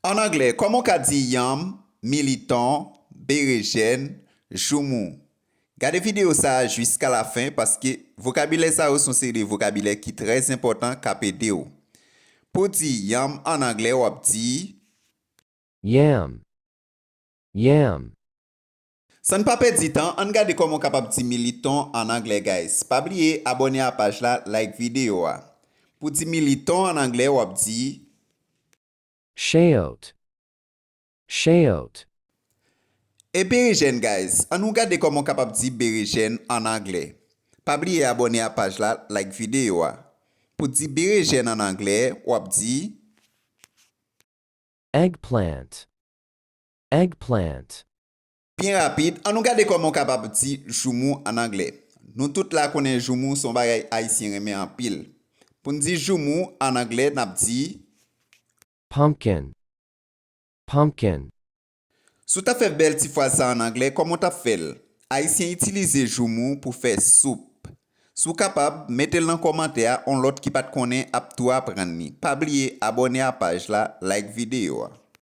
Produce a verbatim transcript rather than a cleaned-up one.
An anglè, kòman w ka di yanm, militon, berejèn, joumou? Gade videyo sa a jiska lafen, paske vokabilè sa yo se yon seri de vokabilè ki trè enpòtan k ap ede w. Pou w di yanm an anglè, w ap di, yam, yam, San n pa pèdi tan, ann gade kòman w kapab di militon an anglè, guys. Pa bliye abòne a paj la, like videyo a. Pou di militon an anglè, w ap di, sheout, sheout, E berejèn, guys. Ann nou gade kòman w kapab di berejèn an anglè. Pa bliye abòne a paj la, like videyo a. Pou di berejèn an anglè, w ap di, eggplant, eggplant, Byen rapid, ann nou gade kòman w kapab di joumou an anglè. Nou tout la konnen joumou se yon bagay Ayisyen renmen anpil. Pou n di joumou an anglè, n ap di, pumpkin, pumpkin, Si w t ap fè bèl ti fraz sa an anglè, kòman w t ap fè l? Ayisyen itilize joumou pou fè soup. Si w kapab, mete l nan kòmantè a, yon lòt ki pa t konnen ap tou aprann li. Pa bliye abòne a paj la, like videyo a.